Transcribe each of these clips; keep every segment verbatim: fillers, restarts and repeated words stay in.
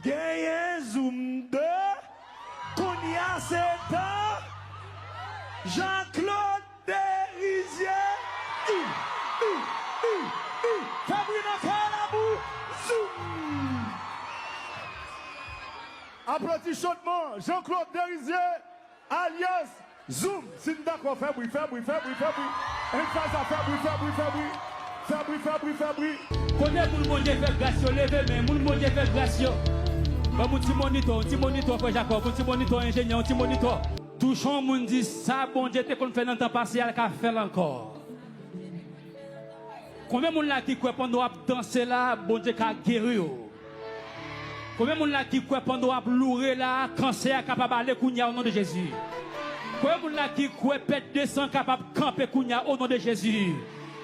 Genyen Zoom de, kounye a se tan Jean Claude Derizier. I, i, i, i. Fè bri nan kay la pou Zoom. Aplodi chodman Jean Claude Derizier, alyas Zoom. Si n dakò, fè bri, fè bri, fè bri, fè bri. Ann fè sa, fè bri, fè bri, fè bri. Fè bri, fè bri, fè bri. Kote moun Bondye fè gras yo, leve men. Moun Bondye fè gras yo. Ban m yon ti monitò, yon ti monitò, frè Jacob, yon ti monitò, enjenyè, yon ti monitò. Touche yon moun, di sa Bondye te konn fè nan tan pase a, l ka fè l ankò. Konbyen moun la ki kwè pandan w ap danse la, Bondye ka geri w? Konbyen moun la ki kwè pandan w ap loure la, kansè a kapab ale kounye a, o non de Jezi? Konbyen moun la ki kwè pèt de san kapab kanpe kounye a, o non de Jezi?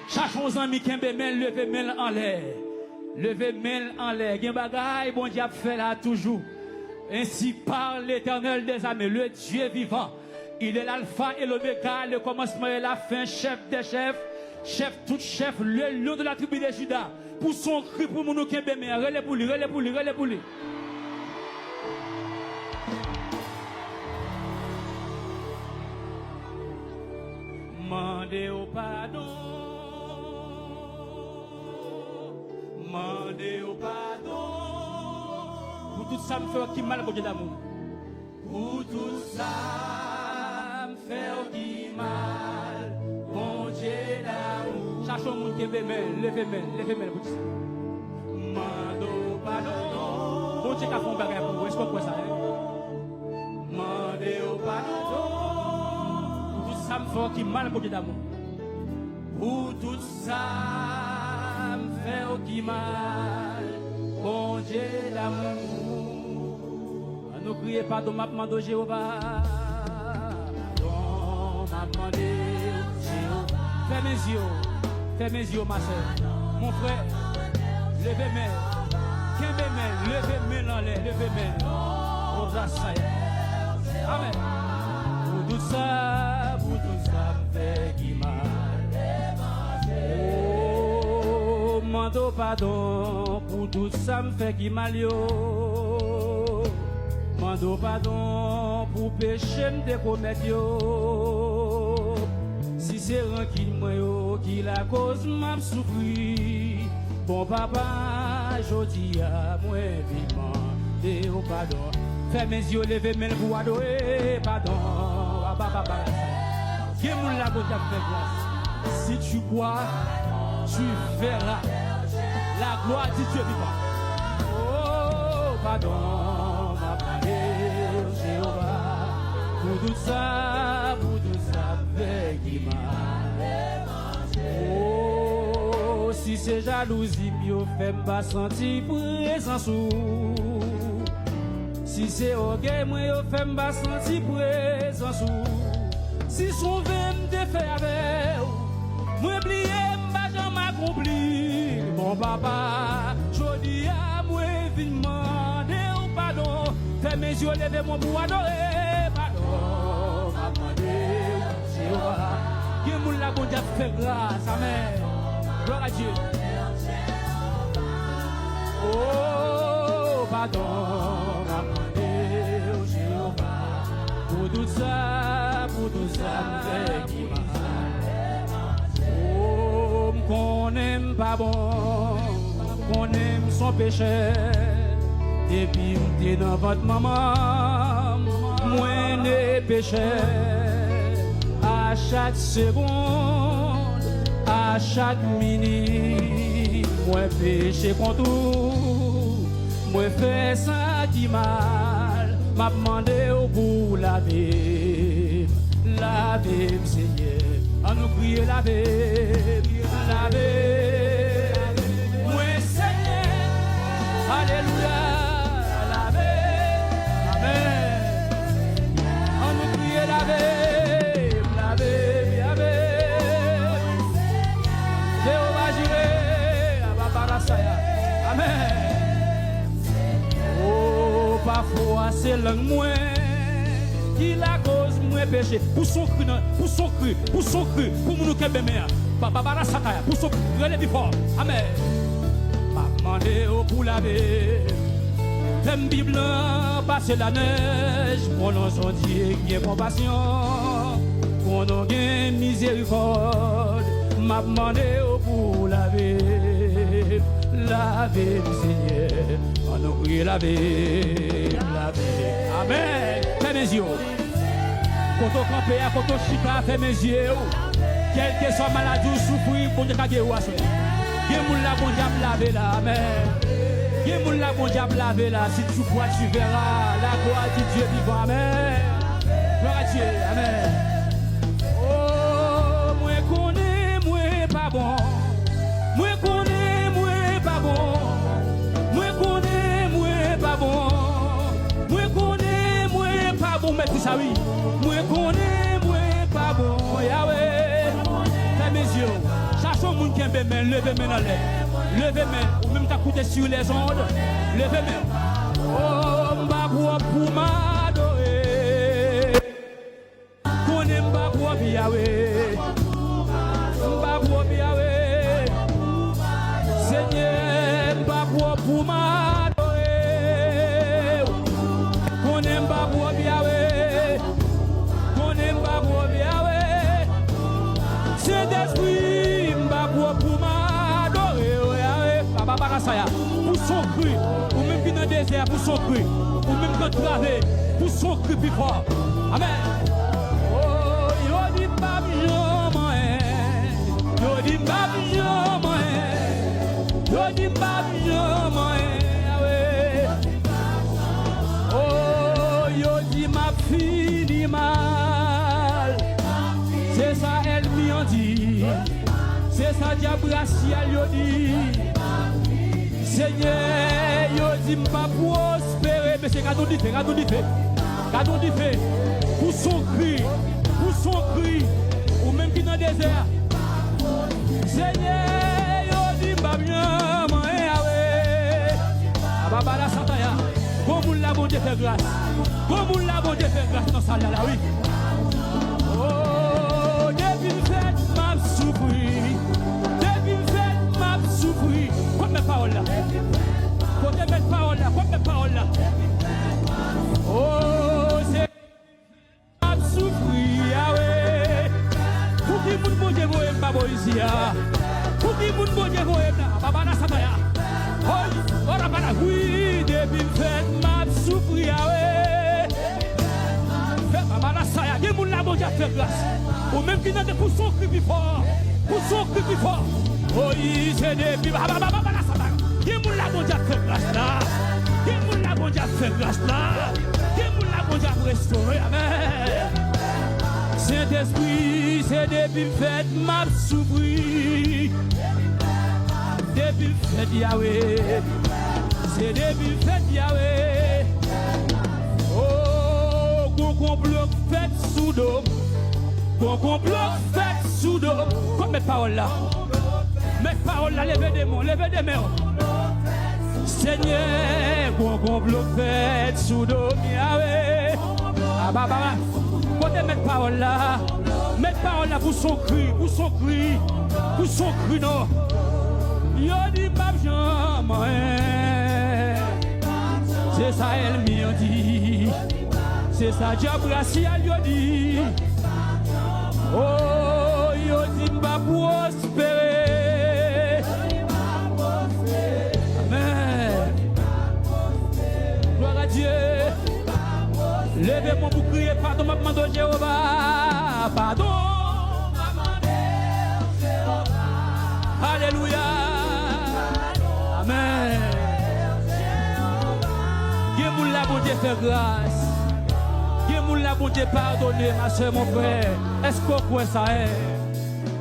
Chache yon zanmi, kenbe men l, leve men l anlè. Leve men l anlè. Gen bagay Bondye ap fè la toujou. Ainsi parle l'Éternel des armées, le Dieu vivant. Il est l'alpha et l'oméga, le commencement et la fin, chef des chefs, chef tout chef, le lion de la tribu de Juda. Pouse yon kri pou moun ou kenbe men an. Rele pou li, rele pou li, rele pou li. Mande w padon. Mande w padon. Pou tout sa m fè w ki mal, Bondye damou. Pou tout sa m fè w ki mal, Bondye damou. Chache yon moun kenbe men l, leve men l, leve men l pou di sa. Mande w padon. Bondye ka fè yon bagay pou ou, èske w kwè sa, en? Mande w padon. Pou tout sa m fè w ki mal, Bondye damou. Pou tout sa m fè w ki mal, Bondye damou. Ann nou kriye, padon m ap mande w, Jewova. Padon m ap mande w, Jewova. Fèmen zye w. Fèmen zye w, ma sè. Mon frè, leve men. Kenbe men. Leve men l anlè. Leve men l. Konsa sa ye. Amèn. Pou tout sa, pou tout sa m fè ki mal. Oh, mande w padon pou tout sa m fè ki mal yo. Mande w padon pou peche m te komèt yo. Si se rankin mwen yo ki lakoz m ap soufri, bon Papa, jodi a mwen vin mande w padon. Fèmen zye w, leve men l pou w adore. Padon, papa, papa. Gen moun la Bondye ap fè gras. Si tu crois, tu verras la gloire du Dieu vivant. Oh, padon, m ap mande w, Jewova, pou tout sa, pou tout sa m fè ki mal. Oh, si se jalouzi m yo fè m pa santi prezans ou, si se ògèy mwen yo fè m pa santi prezans ou, si se yon ve m te fè avè w, mwen bliye m pa janm akonpli. Bon Papa, jodi a mwen vin mande w padon. Fèmen zye w, leve men w pou w adore. Padon, m ap mande w, Jewova. Gen moun la Bondye ap fè gras. Amèn. Glwa a Dye. Oh, padon, m ap mande w, Jewova, pou tout sa, pou tout sa m fè ki mal. Oh, m konnen m pa bon, m konnen m s on pechè. Depi m te nan vant manman m, mwen ne pechè. A chak segonn, a chak minit, mwen peche kont ou. Mwen fè sa ki mal, m ap mande w pou w lave m, lave m, Senyè. Ann nou kriye, lave m, lave mwen, Senyè. Alelouya, lave m. Amèn. Ann nou kriye, lave m, lave m, lave m. Jewova Jire, ababarasaya. Amèn. Oh, pafwa se lang mwen ki lakoz mwen peche. Pouse yon kri nan, pouse yon kri, pouse yon kri pou moun ou kenbe men an. Bababara sataya, pouse yon kri, rele pi fò. Amèn. M ap mande w pou lave m. Fè m pi blan pase lanèj, pwononse yon Dye gen konpasyon, pou nou gen mizerikòd. M ap mande w pou w lave m, lave m, Senyè. Ann nou priye, lave m, lave m. Amèn. Fèmen zye w. Kote w kanpe a, kote w chita a, fèmen zye w. Kèlkeswa maladi w soufri, Bondye ka geri w aswè. Gen moun la Bondye ap lave la, amèn. Gen moun la Bondye ap lave la, si tu crois, tu verras la gloire du Dieu vivant, amèn. Gloire à Dieu, amèn. Oh, mwen konnen mwen pa bon. Mwen konnen mwen pa bon. Mwen konnen mwen pa bon. Mwen konnen mwen pa bon, mèt di sa wi. Mwen konnen mwen pa bon, Yawe. Fèmen zye w. Chache yon moun kenbe men, leve men anlè. Leve men. Ou menm k ap koute sur les ondes, leve men. Oh, m pa pwòp pou m adore. Konnen m pa pwòp, Yawe. M pa pwòp, Yawe. Senyè, m pa pwòp pou m adore w. Konnen m pa pwòp, Yawe. Konnen m pa pwòp, Yawe. Sentespri, m pa pwòp pou m adore w, Yawe. Papa, pa nan sa ya. Pou son kri, ou menm ki nan dezè a, pou son kri. Ou menm ki antrave, pou son kri pi fò. Amèn. Oh, yo di m p ap janm anyen. Yo di m p ap janm anyen. Yo di m p ap janm anyen. Yawe. Oh, yo di m ap fini mal. Se sa ènmi an di. Se sa dyab rasyal yo di. Senyè, yo di m pa pwospere. Mesye, gad yon dife, gad yon dife. Gad yon dife. Pou son kri, pou son kri. Ou menm ki nan dezè a. Senyè, yo di m pa byen manyen, Yawe. Ababala sataya. Gon moun la Bondye fè gras. Gon moun la Bondye fè gras nan sal la, la, wi. Oh, depi m fèt, m ap soufri. Depi m fèt, m ap soufri. Kot mèt pawòl la? Kote mèt pawòl la? Kot mèt pawòl la? Oh, se ap soufri, Yawe. Pou ki moun Bondye voye m pa bò isi a? Pou ki moun Bondye voye m la? Papa nan sataya. Oy, ora para, wi, depi m fèt, m ap soufri, Yawe. Fè papa nan saya. Gen moun la Bondye ap fè gras. Ou menm ki nan de pou son kri pi fò. Pou son kri pi fò. Oy, se depi, papa, papa, papa nan sataya. Gen moun la Bondye ap fè gras la. Gen moun la Bondye ap fè gras la. Gen moun la Bondye ap restore. Amèn. Sentespri, se depi m fèt, m ap soufri. Depi m fèt, Yawe. Se depi m fèt, Yawe. Oh, gon konplo k fèt sou do m. Gon konplo k fèt sou do m. Kot mèt pawòl la? Mèt pawòl la, leve de men w, leve de men w. Senyè, gon konplo k fèt sou do m, Yawe. Abababa. Kote mèt pawòl la? Mèt pawòl la pou son kri, pou son kri, pou son kri non. Yo di m p ap janm anyen. Se sa ènmi an di. Se sa dyab rasyal yo di. Oh, yo di m p ap pwospere. Amèn. Glwa a Dye. Leve men w pou kriye, padon m ap mande w, Jewova. Padon. Alelouya. Amèn. Gen moun la Bondye fè gras. Gen moun la Bondye padone, ma sè, mon frè. Èske w kwè sa, en?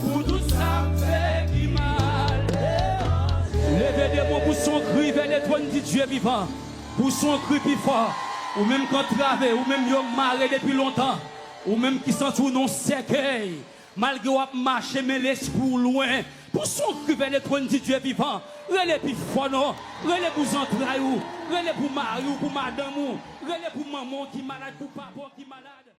Pou tout sa m fè ki mal. Leve de men w pou son kri vè le trône du Dieu vivant. Pou son kri pi fò. Ou menm k antrave, ou menm yo mare depi lontan. Ou menm ki santi w nan sèkèy. Malgre w ap mache, men lespri w lwen. Pou son kri vè le trône du Dieu vivant. Rele pi fò non. Rele pou zantray ou. Rele pou mari w, pou madanm ou. Rele pou manman w ki malad, pou papa w ki malad.